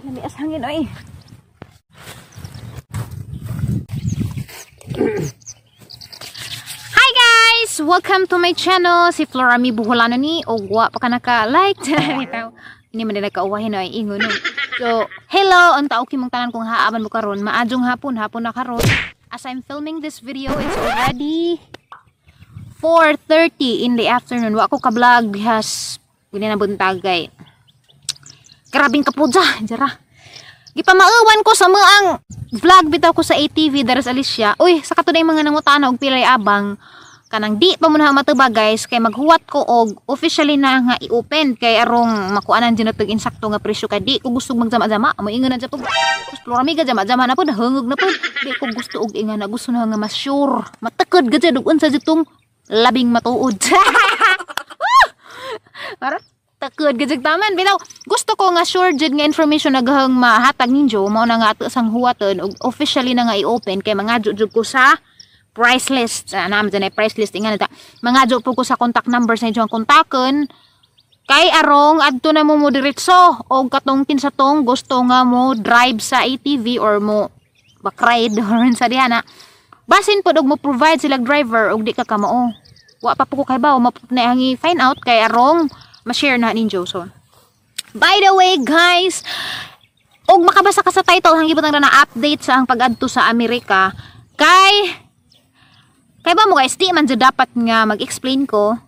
Namias hangin oy. Hi guys! Welcome to my channel. Si Flora Mi Buholano ni og wa pa ka naka-like. Bitaw. Ini man nila kauwahin ay ingon no. So, hello unta okay mong tanan kung haaman mo karon. Maadjong hapon, hapon na karon. As I'm filming this video, it's already 4:30 in the afternoon. Wa ko ka-vlog has gini na buntag kay grabing kapudya, jara. Gipamauwan ko sa maang vlog bitaw ko sa ATV daras Alicia. Uy, sa kato na yung mga nangutana og pilay abang kanang di pa mo na matubag guys, kay maghuwat ko og officially na nga i-open kay arong makuanan dyan na tag insakto nga presyo, kay di ko gusto magjama-jama mo ingon na dyan pag Floramiga jama-jama na po, nahungog na po. Di ko gusto og ingan na, gusto na nga mas sure matakod ga dyan og unsa jud tong labing matuod para takod gajud taman bitaw. Gusto ko nga sure jud nga information na gahang mahatag ninyo. Mao na nga ato sang huwaton og officially na nga i-open kay mangadyo jud ko sa price list. Ah, naman dyan ay price list ingan ta, mangadyo po ko sa contact number sa inyo ang kontakon kay arong adto na mo mo diretso og katong kinsa tong gusto nga mo drive sa ATV or mo back-ride or sa diha na basin pod og mo provide sila driver og di ka kamao. Wa pa po ko kay bawo na ang i-find out kay arong ma-share na ninyo. So by the way guys, og makabasa ka sa title, hanggi butang na update sa ang pag-adto sa Amerika kay kay ba mo guys, di man jud dapat nga mag-explain ko,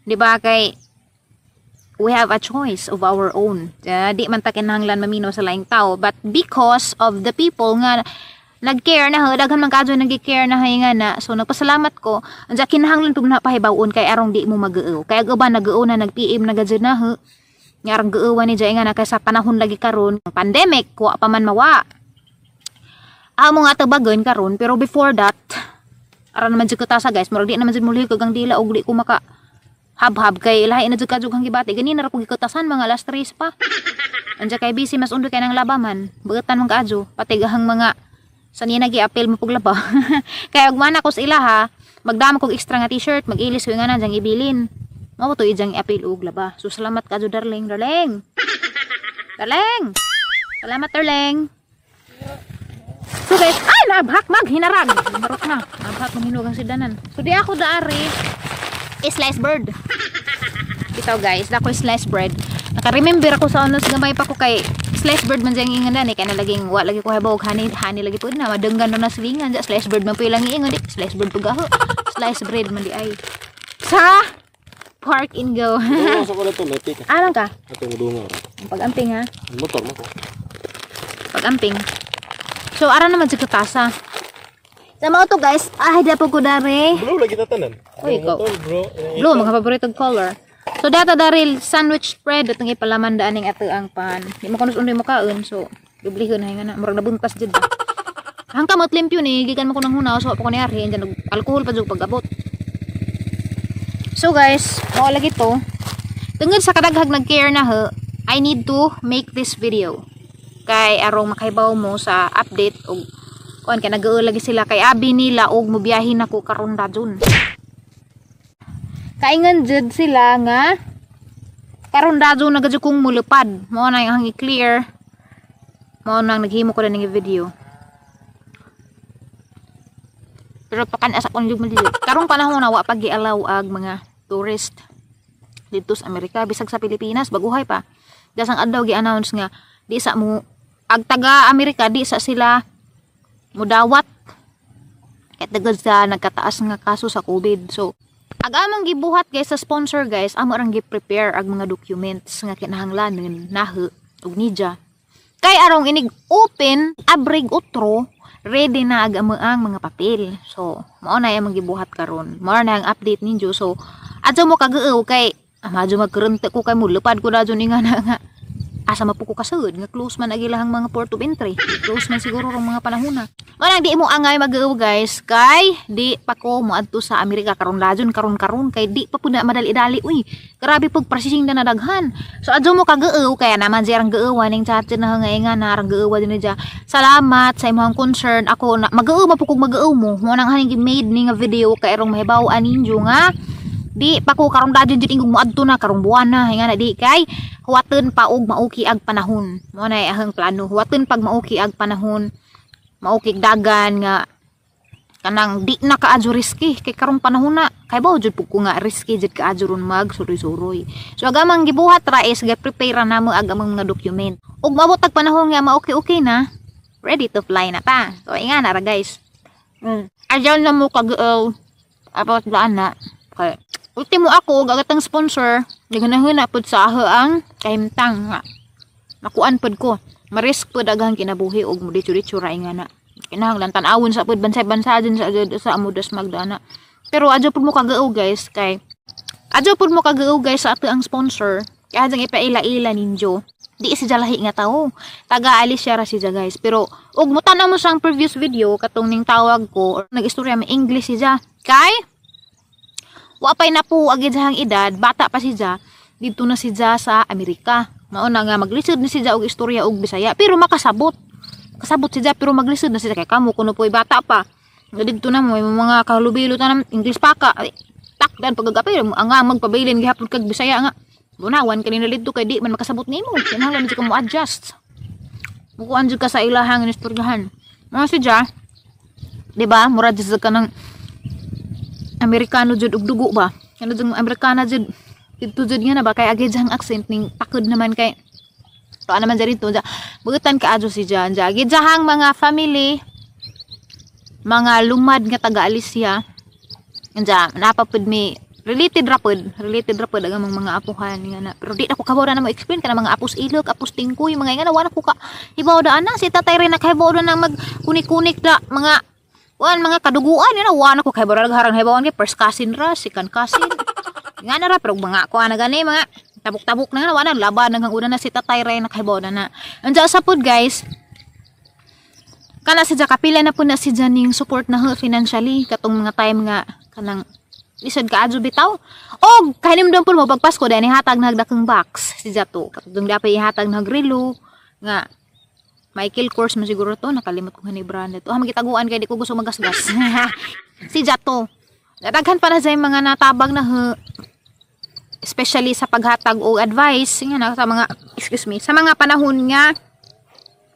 di ba, kay we have a choice of our own. Di man ta kinahanglan mamino sa laing tao, but because of the people nga nag-care na, daghan man kadyo nag-care na hay nga na. So nagpasalamat ko. Anja kinahanglan pug na pahibawon kay arong di mo mag-uo. Kay ang uban nag-uo na, nag-PM na gadyo na ho. Nga arong guuwan ni nga na kay sa panahon lagi karon pandemic, wa pa man mawa. Amo nga tabagon karon, pero before that aran naman jud ko tasa guys, murag di naman jud mulihig kag ang dila og di ko maka habhab kay lahi na jud kadjug ang gibati. Ganina ra ko gikutasan, mga alas 3 pa. Anja kay busy mas undoy kay nang labaman. Butan man kaadyo pati gahang mga sa niya nagi-apil mo puglaba. Kay ug mana ko sa ila ha, magdamo kog extra nga t-shirt, mag-ilis ko nga na jang ibilin. Mao to ijang i-apil og laba. So salamat kadyo darling, darling. Darling. Salamat, darling. So guys, ay nabhak mag hinarag. Barok na. Nabhak maghinog ang sidanan. So di ako daari slice bread. Bitaw guys, dako slice bread. Naka-remember ako sa ano sa gamay pa ko kay slice bread man diyang ingan eh, kay na laging wa lagi ko habaw honey honey lagi pud na madenggan na slingan ja slice bread man po ilang iingon di slice bread pud gaho. Slice bread man di ay. Sa park and go. Dungaw sa ko na to, may pika. Anong ka? Atong dungaw. Pag-amping ha. Motor mo ko. Pag-amping. So ara naman sa katasa. Sa mga to guys, ay di po ko dari. Blue lagi tatanan. Uy, ikaw. Motor bro. Blue, mga paboritong color. So data daril sandwich bread atong ipalaman daaning ato ang pan. Di mo kunos undoy mo kaon, so dublihon na nga na murag nabuntas jud ba. Hangka mo limpyo ni gikan mo ko nang hunaw, so wa pa ko ni arhi nag alcohol pa jud pag-abot. So guys, mao lagi to. Tungod sa kadaghag nag-care na ho, I need to make this video. Kay arong makahibaw mo sa update og kuan kay nag lagi sila kay abi nila og mobiyahe na ko karon dajon. Kaingan jud sila nga karon dajon na gadyo kong mulupad. Mao na yung i-clear. Mao nang naghimo ko na ng video. Pero pakan asa kon jud malili. Karong panahon na wa pa gi-allow ag mga tourist dito sa Amerika bisag sa Pilipinas baguhay pa. Dasang adlaw gi-announce nga di sa mo ag taga Amerika di sa sila mudawat kay tagod sa nagkataas nga kaso sa COVID. So ag among gibuhat guys sa sponsor guys, amo rang gi-prepare ag mga documents nga kinahanglan naho ug nidya. Kay arong inig open abrig utro, ready na ag amo ang mga papel. So mao na among gibuhat karon. Mao na ang update ninyo. So adto mo kagaaw kay madyo magkurente ko kay mulupad ko dadyo ni nga na nga asa mapuko kasud nga close man ang ilahang mga port of entry. Close man siguro rong mga panahon na. Manang di mo angay mag guys kay di pa ko moadto sa Amerika karon dajon karon karon kay di pa pud na madali-dali uy. Grabe pug processing na nadaghan. So adto mo kagaaw kaya naman siya rang gaaw ning chat na nga nga na rang gaaw din niya. Salamat sa imong concern. Ako na mag-aaw mapukog mag-aaw mo. Mo nang haning made ni nga video kay arong mahibaw-an ninyo nga Di pa ko karong dayon jud ingong moadto na karong buwan na nga na, di kay huwaten pa og mauki ag panahon. Mo na ahang plano, huwaten pag mauki ag panahon, mauki dagan nga kanang di na kaadyo risky kay karong panahon na kay ba jud pud ko nga risky jud kaadyo ron mag suroy-suroy. So ag amang gibuhat ra is ga-prepare ra namo ag amang mga document ug maabot ag panahon nga ma-okay okay na, ready to fly na ta. So inga na ra, guys. Ayaw na mo kag about daan na kay ultimo ako ug agatang sponsor naghunahuna pud sa aho ang kahimtang nga makuan pud ko, marisk pud aghang kinabuhi og mo ditso-ditso ra nga na kinahanglan tan-awon sa pud bansa-bansa din sa amo das magdana. Pero adyo pud mo kagao, guys, kay adyo pud mo kagao, guys, sa ato ang sponsor kaya jang ipaila-ila ninyo, di siya lahi nga tao, taga Alicia ra siya, guys. Pero ug mo tan-aw mo sang previous video katong ning tawag ko or nag-istorya, may English siya kay wa pay na po agid sa edad, bata pa siya dito na siya sa Amerika. Mao na nga maglisod na siya og istorya og Bisaya, pero makasabot, kasabot siya, pero maglisod na siya kay kamo kuno po'y bata pa nga didto na mo may mga kahalubilo ta English pa ka. Ay, takdan pagagapi ang nga magpabilin gihapon kag Bisaya nga bunawan kanina didto kay di man makasabot nimo. Kinahanglan jud ka mo adjust, mukuan jud ka sa ilahang istoryahan. Mga siya, di ba, mura jud ka ng Amerikano jud og dugo ba, ano jud Amerikana jud didto jud nga na ba kay agay jang accent ning takod naman kay tuan naman dyan dito. Buutan ka adyo si Jan. Gidjahang mga family, mga lumad nga taga Alicia. Diyan, napapud mi related ra pud ang among mga apuhan nga na. Pero di na ko kabaw na mo explain kana mga apos ilok, apos tingkoy, mga nga na wala ko ka hibaw da ana. Si tatay rin nakahibaw da na mag kunik-kunik da mga kuan, mga kaduguan yun na wala ko kahibaw da harang hibawan kay first cousin ra, second cousin. Nga na ra pero mga kuan na gani mga tabok-tabok na nga wala laban hanggang una na si tatay rin nakahibaw na na. Andiyan sa pod, guys, kana si kapila na po na si ning support na ho financially katong mga time nga kanang lisod kaadyo bitaw. Og kahinumdum po mo pag Pasko dahil hatag na hagdakang box si Jato. Katong dapat ihatag na grilo nga Michael Kors man siguro to, nakalimot ko hani brand ito. Ah, magitaguan kay di ko gusto magasgas. Si Jato. Daghan pa na sa mga natabang na ho, especially sa paghatag og advice nga na sa mga, excuse me, sa mga panahon nga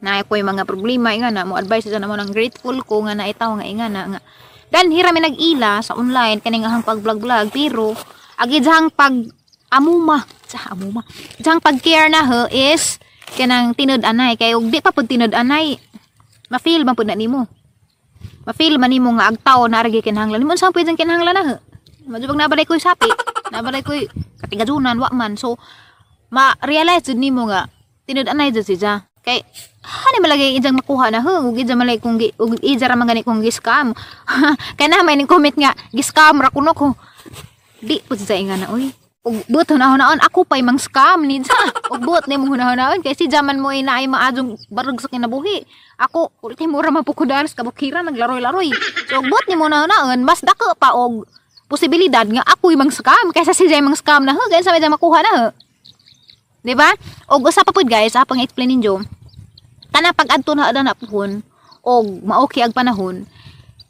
na ko yung mga problema nga na mo advice sa namo nang grateful ko nga naitaw nga inga na nga dan hira mi nag-ila sa online kaning ahang pag vlog vlog, pero agidhang pag amuma sa amuma dihang pag care na ho is kanang tinud anay kay og di pa pud tinud anay, ma-feel man pud na nimo, ma-feel man nimo nga agtaw na aragi kinahanglan nimo. Unsa pwedeng kinahanglan na ho, madyo pag nabalay ko'y sapi, nabalay ko'y katigadunan, wa man. So ma-realize jud nimo nga tinud anay jud siya kay hani malagay ijang makuha na ho ug ija malay kung gi, ug ija ra man gani kung gi-scam kay na may ning comment nga gi-scam ra kuno ko. Di pud siya nga na oy, ug buot hunahunahon ako pa'y mang scam ni ja. Ug buot nimo hunahunahon kay si jaman mo ay naay maadjong barog sa kinabuhi. Ako ulit mo ra man pud ko daras kabukiran naglaroy-laroy. So ug buot nimo hunahunahon, mas dako pa og posibilidad nga ako'y mang scam kaysa si Jay mang scam na ho kaysa may makuha na ho. Di ba? Og usa pa pud, guys, apang explain ninyo. Kana pag adto na na puhon og maoki ag panahon,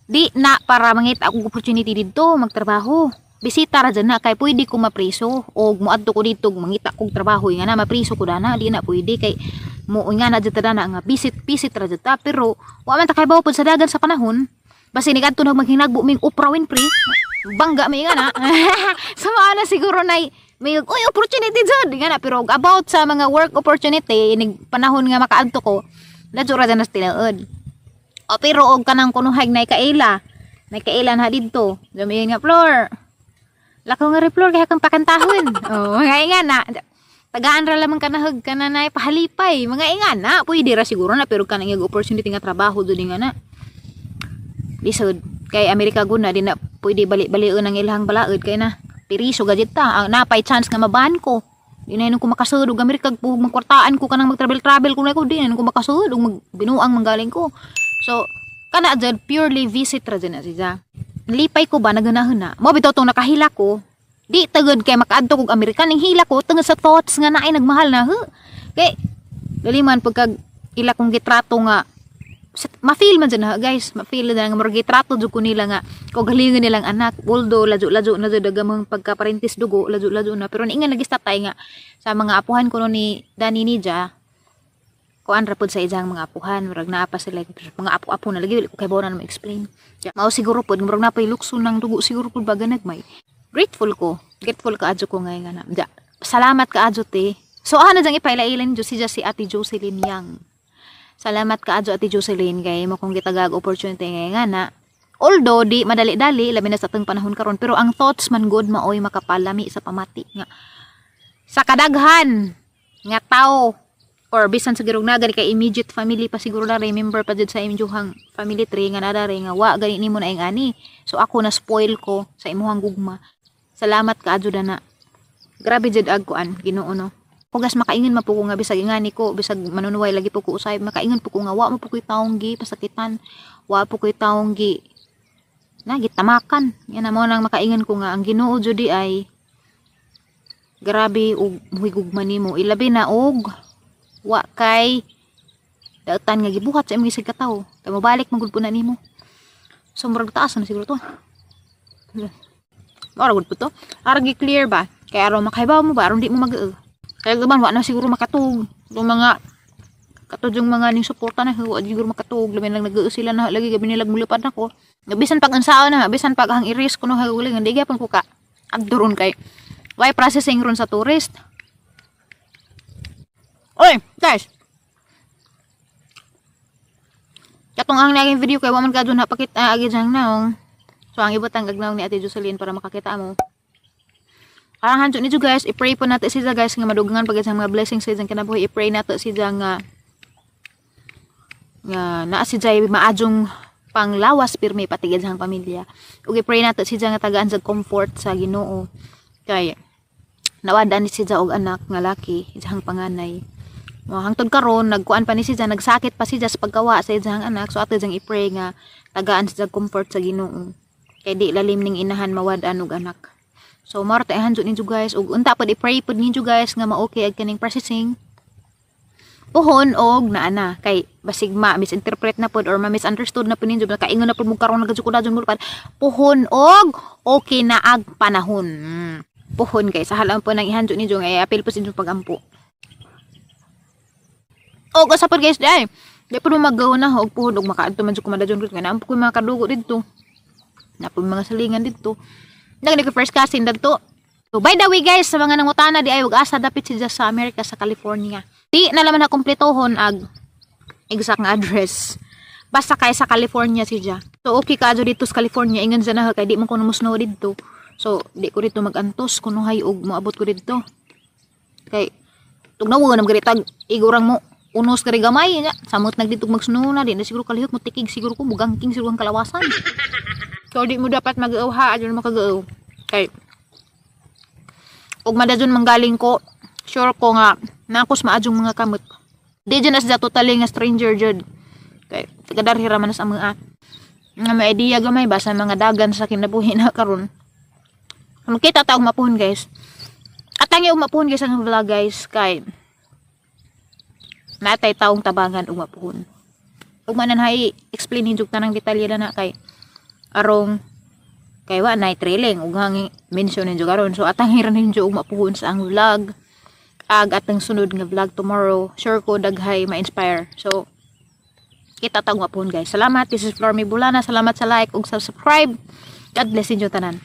di na para mangita akong opportunity didto magtrabaho. Bisita ra dyan na kay pwede ko mapriso og moadto ko didto og mangita kog trabaho nga na mapriso ko dana, di na pwede kay mo nga na jud ta dana nga visit visit ra jud ta. Pero wa man ta kay pud sa dagan sa panahon, basi nigadto na maghinagbo ming Oprah Winfrey, bangga may nga na. So mao na siguro nay may uy opportunity jud nga na. Pero about sa mga work opportunity inig panahon nga makaadto ko, ladyo ra dyan na sa tinuod. O pero og kanang kunuhay nay kaila na didto. Dami nga floor. Lakaw nga rin floor kaya kang pakantahon. Oh, mga inga na. Tagaan ra lamang kanahag ka na nay pahalipay. Mga inga na, pwede ra siguro na, pero kanang opportunity nga trabaho do nga na. Lisod kay Amerika guna di na pwede bali-balion ang ilahang balaod kay na piriso gajit ta ang napay chance nga maban ko. Di na ko makasud og Amerika puhog magkwartaan ko kanang mag-travel travel ko na ko, di na ko makasud og magbinuang manggaling ko. So kana jud purely visit ra jud na siya. Lipay ko ba, nagunahon mo bitaw tong nakahila ko, di tagod kay makaadto kog Amerika. Ning hila ko tungod sa thoughts nga naay nagmahal na ho kay dali man pagkag ila kong gitrato nga Ma-feel man jud na, guys, ma-feel na nga murag gitrato jud ko nila nga kaugalingon nilang anak, although ladyo-ladyo na jud ang pagkaparentis dugo, ladyo-ladyo na, pero niingan lagi sa tatay nga sa mga apuhan kuno ni Dani Nija, kuan ra pud sa iyang mga apuhan, murag naa pa sila mga apo-apo na lagi, wala ko kay na ma-explain. Ya, mao siguro pud murag naa pay lukso ng dugo siguro pud ba ganagmay. Grateful ko, grateful kaadyo ko ngay nga na ja, salamat kaadyo te. So ana jang ipaila-ilan si si Ate Jocelyn Yang. Salamat kaadyo, Ate Jocelyn, kay mo kong gitagag opportunity ngay nga na although di madali-dali, labi na sa atong panahon karon, pero ang thoughts man good maoy makapalami sa pamati nga sa kadaghan nga tao or bisan sa girong na gani kay immediate family pa siguro na remember pa jud sa inyong family tree nga nadari nga wa gani nimo na ani. So ako na spoil ko sa imuhang gugma. Salamat kaadyo dana. Grabe jud ag kuan Ginoo, no? Pugas makaingon man po ko nga bisag ingani ko, bisag manunuway lagi po ko usay, makaingon po ko nga wa mo po ko'y taong gi pasakitan, wa po ko'y taong gi na gitamakan. Yan na mo nang makaingon ko nga ang Ginoo jud di ay grabe og muhigugma nimo, ilabi na og wa kay dautan nga gibuhat sa imong isig katawo kay mobalik man gud po na nimo. So murag taas na siguro to. Mura gud po to. Arang gi-clear ba? Kay aron makahibaw mo ba, aron di mo mag kaya gaban wa na siguro makatug. Yung mga katod yung mga ning suporta na wa siguro makatug, labi lang nag sila na lagi gabi nila mulupad nako. Bisan pag unsaon na, bisan pag ang iris kuno hauling, hindi gyapon ko ka adto kay why processing ron sa tourist. Oy, guys. Katong ang naging video kay wa man ka dun napakita agi dyan naong. So ang ibutang ag naong ni Ate Jocelyn para makakita mo. Arang hanjo ninyo, guys, i-pray po natin siya, guys, nga madugangan pag sa mga blessings sa iyang kinabuhi. I-pray nato siya nga nga naa si Jay maadjong panglawas pirmi pati gid sa pamilya. Ug i-pray nato siya nga tagaan sa comfort sa Ginoo. Kay nawad-an ni siya og anak nga laki, iyang panganay. Mo hangtod karon nagkuan pa ni siya, nagsakit pa siya sa pagkawa sa iyang anak. So ato siyang i-pray nga tagaan siya comfort sa Ginoo. Kay di lalim ning inahan mawad-an og anak. So mao ra ta hanjo ninyo, guys, ug unta pod i-pray pod ninyo, guys, nga ma-okay ag kaning processing puhon og naa na kay basig ma misinterpret na pod or ma misunderstood na pod ninyo, kaingon na pod mo karon nagadyo ko dajon mo puhon og okay na ag panahon. Puhon guys, sa halam po nang ihanjo ninyo nga i-apil po sa inyong pagampo. Og asa pod, guys, day di po mo magaw na og puhon og makaadto man jud ko madajon nga naampo ko mga kadugo didto na po mga salingan didto nag ko first cousin dadto. So, by the way, guys, sa mga nangutana di ay ug asa dapit siya sa Amerika, sa California. Di na laman na kumpletohon ag exact nga address. Basta kay sa California siya. So okay ka dito sa California, ingon sa na kay di man ko musnow didto. So di ko dito magantos kunuhay og moabot ko didto. Kay tugnaw na magritag igurang mo unos kari gamay nya samot nagdito magsnow na di na siguro kalihok mo tikig siguro ko mugangking siguro ang kalawasan. So di mo dapat mag-uha adyo makag-uw. Kay ug madajon manggaling ko, sure ko nga nakos maadyong mga kamot. Di dyan as totally nga stranger jud kay taga darhi ra man sa mga nga may idea gamay ba sa mga dagan sa kinabuhi na karon. Makita ta og mapuhon, guys, at ang og mapuhon, guys, ang vlog, guys, kay natay taong tabangan og mapuhon ug manan hay explain ninyo tanang detalye na na kay arong kay wa nay trailing ug hangi mention ninyo karon. So atang hiran ninyo og mapuhon sa ang vlog ag atang sunod nga vlog tomorrow. Sure ko daghay ma-inspire. So kita tag mapuhon, guys. Salamat. This is Flormy Bulana. Salamat sa like ug subscribe. God bless inyo tanan.